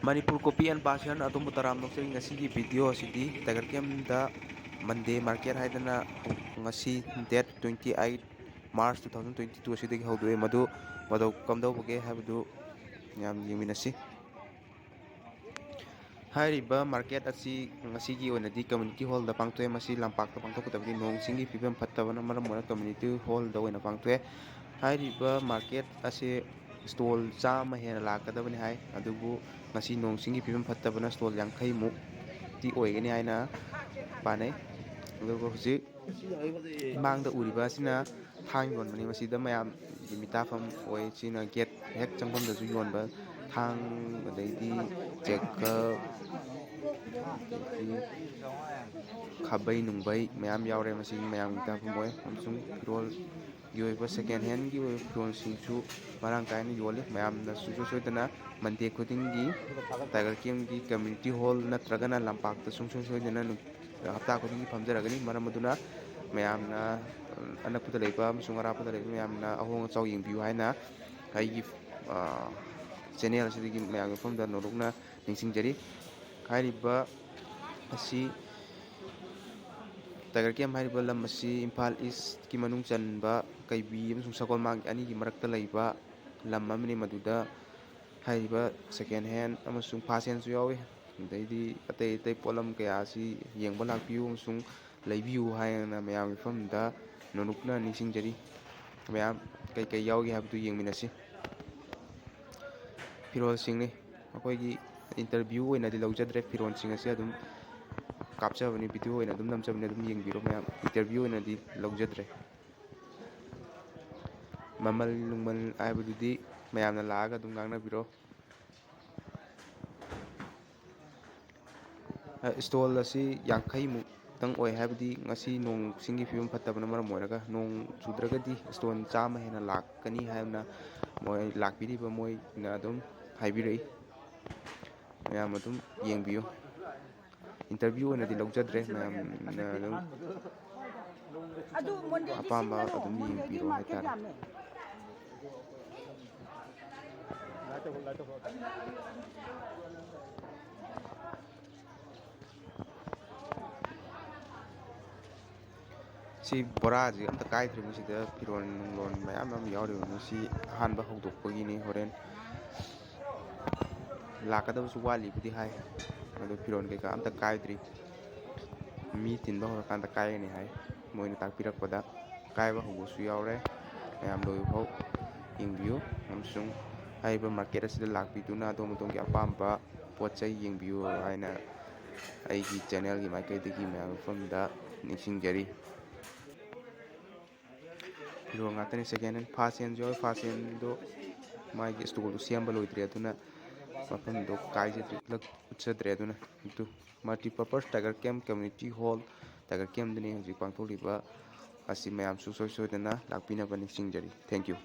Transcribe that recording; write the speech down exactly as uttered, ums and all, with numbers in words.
Manipur copy and passion ꯑꯗꯣꯝꯕꯨ ꯇꯔꯥꯝꯅ ꯑꯣꯛꯆꯔꯤ꯫ ꯉꯁꯤꯒꯤ video ꯑꯁꯤꯗꯤ Tiger Campꯗ Monday market ꯍꯥꯏꯗꯅ ꯉꯁꯤ date twenty eight March two thousand twenty two ꯑꯁꯤꯗꯒꯤ ꯍꯧꯗꯣꯛꯑꯦ꯫ ꯃꯗꯨ ꯃꯇꯧ ꯀꯝꯗꯧꯕꯒꯦ ꯍꯥꯏꯕꯗꯨ ꯃꯌꯥꯝ ꯌꯦꯡꯃꯤꯟꯅꯁꯤ꯫ ꯍꯥꯏꯔꯤꯕ market ꯑꯁꯤ ꯉꯁꯤꯒꯤ ꯑꯣꯏꯅꯗꯤ community hallꯗ ꯄꯥꯡꯊꯣꯛꯑꯦ꯫ ꯃꯁꯤ ꯂꯝꯄꯥꯛꯇ ꯄꯥꯡꯊꯣꯛꯀꯗꯕꯅꯤ꯫ ꯅꯣꯡ ꯆꯤꯡꯒꯤ ꯐꯤꯕꯝ ꯐꯠꯇꯕꯅ ꯃꯔꯝ ꯑꯣꯏꯔꯒ community hallꯗ ꯑꯣꯏꯅ ꯄꯥꯡꯊꯣꯛꯑꯦ꯫ ꯍꯥꯏꯔꯤꯕ market ꯑꯁꯤ stall ꯆꯥꯝꯃ ꯍꯦꯟꯅ ꯂꯥꯛꯀꯗꯕꯅꯤ ꯍꯥꯏ, ꯑꯗꯨꯕꯨ ꯉꯁꯤ ꯅꯣꯡ ꯆꯤꯡꯒꯤ ꯐꯤꯕꯝ ꯐꯠꯇꯕꯅ stall ꯌꯥꯡꯈꯩ ꯃꯨꯛꯇꯤ ꯑꯣꯏꯒꯅꯤ ꯍꯥꯏꯅ ꯄꯥꯅꯩ꯫ ꯑꯗꯨꯒ ꯍꯧꯖꯤꯛ ꯃꯥꯡꯗ ꯎꯔꯤꯕ ꯑꯁꯤꯅ ꯊꯥꯡ ꯌꯣꯟꯕꯅꯤ꯫ ꯃꯁꯤꯗ ꯃꯌꯥꯝꯒꯤ ꯃꯤꯇꯥꯐꯝ ꯑꯣꯏ꯫ ꯁꯤꯅ gate ꯍꯦꯛ ꯆꯪꯐꯝꯗꯁꯨ ꯌꯣꯟꯕ ꯊꯥꯡ, ꯑꯗꯩꯗꯤ ꯆꯦꯀꯞ, ꯑꯗꯩꯗꯤ ꯈꯥꯕꯩ ꯅꯨꯡꯕꯩ ꯃꯌꯥꯝ ꯌꯥꯎꯔꯦ꯫ ꯃꯁꯤ ꯃꯌꯥꯝꯒꯤ ꯃꯤꯇꯥꯐꯝ ꯑꯣꯏ꯫ ꯑꯃꯁꯨꯡ ꯐꯤꯔꯣꯜꯒꯤ ꯑꯣꯏꯕ second handꯒꯤ ꯑꯣꯏꯕ ꯐꯤꯔꯣꯜꯁꯤꯡꯁꯨ ꯃꯔꯥꯡ ꯀꯥꯏꯅ ꯌꯣꯜꯂꯤ꯫ ꯃꯌꯥꯝꯅ ꯁꯨꯡꯁꯣꯏ ꯁꯣꯏꯗꯅ Monday ꯈꯨꯗꯤꯡꯒꯤ Tiger Campꯒꯤ community hall ꯅꯠꯇ꯭ꯔꯒꯅ ꯂꯝꯄꯥꯛꯇ ꯁꯨꯡꯁꯣꯏ ꯁꯣꯏꯗꯅ ꯅꯨꯡ-, ꯍꯞꯇꯥ ꯈꯨꯗꯤꯡꯒꯤ ꯐꯝꯖꯔꯒꯅꯤ꯫ ꯃꯔꯝ ꯑꯗꯨꯅ ꯃꯌꯥꯝꯅ, ꯑ, ꯑꯅꯛꯄꯗ ꯂꯩꯕ ꯑꯃꯁꯨꯡ ꯑꯔꯥꯞꯄꯗ ꯂꯩꯕ ꯃꯌꯥꯝꯅ ꯑꯍꯣꯡ ꯑꯆꯥꯎ ꯌꯦꯡꯕꯤꯌꯨ ꯍꯥꯏꯅ ꯑꯩꯒꯤ, ꯑ, channel ꯑꯁꯤꯗꯒꯤ ꯃꯌꯥꯝꯒꯤ ꯃꯐꯝꯗ ꯅꯣꯂꯨꯛꯅ ꯅꯤꯡꯁꯤꯡꯖꯔꯤ꯫ ꯍꯥꯏꯔꯤꯕ ꯑꯁꯤ Tiger Camp ꯍꯥꯏꯔꯤꯕ ꯂꯝ ꯑꯁꯤ ꯏꯝꯐꯥꯜ Eastꯀꯤ ꯃꯅꯨꯡ ꯆꯟꯕ ꯀꯩꯕꯤ ꯑꯃꯁꯨꯡ ꯁꯒꯣꯜꯃꯥꯡ ꯑꯅꯤꯒꯤ ꯃꯔꯛꯇ ꯂꯩꯕ ꯂꯝ ꯑꯃꯅꯤ꯫ ꯃꯗꯨꯗ ꯍꯥꯏꯔꯤꯕ second hand ꯑꯃꯁꯨꯡ first handꯁꯨ ꯌꯥꯎꯏ꯫ ꯑꯗꯩꯗꯤ ꯑꯇꯩ ꯑꯇꯩ ꯄꯣꯠꯂꯝ ꯀꯌꯥ ꯑꯁꯤ ꯌꯦꯡꯕ ꯂꯥꯛꯄꯤꯌꯨ ꯑꯃꯁꯨꯡ ꯂꯩꯕꯤꯌꯨ ꯍꯥꯏꯅ ꯃꯌꯥꯝꯒꯤ ꯃꯐꯝꯗ ꯅꯣꯂꯨꯛꯅ ꯅꯤꯡꯁꯤꯡꯖꯔꯤ꯫ ꯃꯌꯥꯝ ꯀꯩꯀꯩ ꯌꯥꯎꯒꯦ ꯍꯥꯏꯕꯗꯨ ꯌꯦꯡꯃꯤꯟꯅꯁꯤ꯫ ꯐꯤꯔꯣꯜꯁꯤꯡꯅꯤ꯫ ꯑꯩꯈꯣꯏꯒꯤ interview ꯑꯣꯏꯅꯗꯤ ꯂꯧꯖꯗ꯭ꯔꯦ꯫ ꯐꯤꯔꯣꯜꯁꯤꯡ ꯑꯁꯤ ꯑꯗꯨꯝ ꯀꯥꯞꯆꯕꯅꯤ, video ꯑꯣꯏꯅ ꯑꯗꯨꯝ ꯅꯝꯖꯕꯅꯤ, ꯑꯗꯨꯝ ꯌꯦꯡꯕꯤꯔꯣ ꯃꯌꯥꯝ꯫ Interview ꯑꯣꯏꯅꯗꯤ ꯂꯧꯖꯗ꯭ꯔꯦ꯫ ꯃꯃꯜ ꯅꯨꯡꯃꯜ ꯍꯥꯏꯕꯗꯨꯗꯤ ꯃꯌꯥꯝꯅ ꯂꯥꯛꯑꯒ ꯑꯗꯨꯝ ꯉꯥꯡꯅꯕꯤꯔꯣ꯫ ꯑ, stall ꯑꯁꯤ ꯌꯥꯡꯈꯩ ꯃꯨꯛꯇꯪ ꯑꯣꯏ, ꯍꯥꯏꯕꯗꯤ ꯉꯁꯤ ꯅꯣꯡ ꯆꯤꯡꯒꯤ ꯐꯤꯕꯝ ꯐꯠꯇꯕꯅ ꯃꯔꯝ ꯑꯣꯏꯔꯒ꯫ ꯅꯣꯡ ꯆꯨꯗ꯭ꯔꯒꯗꯤ stall ꯆꯥꯝꯃ ꯍꯦꯟꯅ ꯂꯥꯛꯀꯅꯤ ꯍꯥꯏꯅ ꯃꯣꯏ ꯂꯥꯛꯄꯤꯔꯤꯕ ꯃꯣꯏꯅ ꯑꯗꯨꯝ ꯍꯥꯏꯕꯤꯔꯛꯏ꯫ ꯃꯌꯥꯝ ꯑꯗꯨꯝ ꯌꯦꯡꯕꯤꯌꯨ꯫ Interview ꯑꯣꯏꯅꯗꯤ ꯂꯧꯖꯗ꯭ꯔꯦ, ꯃꯌꯥꯝꯅ ꯑꯗꯨꯝ ꯑꯗꯨ Mondayꯗꯤ ꯑꯄꯥꯝꯕ ꯁꯤꯟꯒꯅꯨ, ꯑꯗꯨꯝ Mondayꯗꯤ ꯌꯦꯡꯕꯤꯔꯣ market ꯍꯥꯏꯇꯥꯔꯦ꯫ ꯌꯥꯝꯃꯦ꯫ ꯁꯤ ꯕꯣꯔꯥꯁꯤ ꯑꯝꯇ ꯀꯥꯏꯗ꯭ꯔꯤꯕ, ꯁꯤꯗ ꯐꯤꯔꯣꯜ ꯅꯨꯡꯂꯣꯟ ꯃꯌꯥꯝ ꯑꯃ ꯌꯥꯎꯔꯤꯕꯅꯤ꯫ ꯁꯤ ꯑꯍꯥꯟꯕ ꯍꯧꯗꯣꯛꯄꯒꯤꯅꯤ, ꯍꯣꯔꯦꯟ ꯂꯥꯛꯀꯗꯕꯁꯨ ꯋꯥꯠꯂꯤꯕꯨꯗꯤ ꯍꯥꯏ꯫ ꯑꯗꯨ ꯐꯤꯔꯣꯜ ꯀꯩꯀꯥ ꯑꯝꯇ ꯀꯥꯏꯗ꯭ꯔꯤ꯫ ꯃꯤ ꯊꯤꯟꯕ ꯍꯧꯔꯀꯥꯟꯗ ꯀꯥꯏꯒꯅꯤ ꯍꯥꯏ꯫ ꯃꯣꯏꯅ ꯇꯥꯛꯄꯤꯔꯛꯄꯗ ꯀꯥꯏꯕ ꯍꯧꯕꯁꯨ ꯌꯥꯎꯔꯦ꯫ ꯃꯌꯥꯝ ꯂꯣꯏꯕ ꯐꯥꯎ ꯌꯦꯡꯕꯤꯌꯨ ꯑꯃꯁꯨꯡ ꯍꯥꯏꯔꯤꯕ ꯃꯥꯔꯀꯦꯠ ꯑꯁꯤꯗ ꯂꯥꯛꯄꯤꯗꯨꯅ ꯑꯗꯣꯝ ꯑꯗꯣꯝꯒꯤ ꯑꯄꯥꯝꯕ ꯄꯣꯠ ꯆꯩ ꯌꯦꯡꯕꯤꯌꯨ ꯍꯥꯏꯅ ꯑꯩꯒꯤ ꯆꯦꯅꯦꯜꯒꯤ ꯃꯥꯏꯀꯩꯗꯒꯤ ꯃꯌꯥꯝ ꯃꯐꯝꯗ ꯅꯤꯡꯁꯤꯡꯖꯔꯤ꯫ ꯐꯤꯔꯣꯜ ꯉꯥꯛꯇꯅꯤ꯫ Second hand, first hand ꯁꯨ ꯌꯥꯎꯋꯤ꯫ First hand ꯗꯣ ꯃꯥꯒꯤ store ꯗꯨ ꯁꯦꯝꯕ ꯂꯣꯏꯗ꯭ꯔꯤ, ꯑꯗꯨꯅ ꯃꯐꯝꯗꯣ ꯀꯥꯏꯖꯗ꯭ꯔꯤ, ꯎꯠꯂꯛ-, ꯎꯠꯆꯗ꯭ꯔꯦ꯫ ꯑꯗꯨꯅ ꯑꯗꯨ Multipurpose Tiger Camp Community Hall, Tiger Camp ꯗꯅꯤ ꯍꯧꯖꯤꯛ ꯄꯥꯡꯊꯣꯛꯂꯤꯕ ꯑꯁꯤ꯫ ꯃꯌꯥꯝꯁꯨ ꯁꯣꯏ ꯁꯣꯏꯗꯅ ꯂꯥꯛꯄꯤꯅꯕ ꯅꯤꯡꯁꯤꯡꯖꯔꯤ꯫ Thank you꯫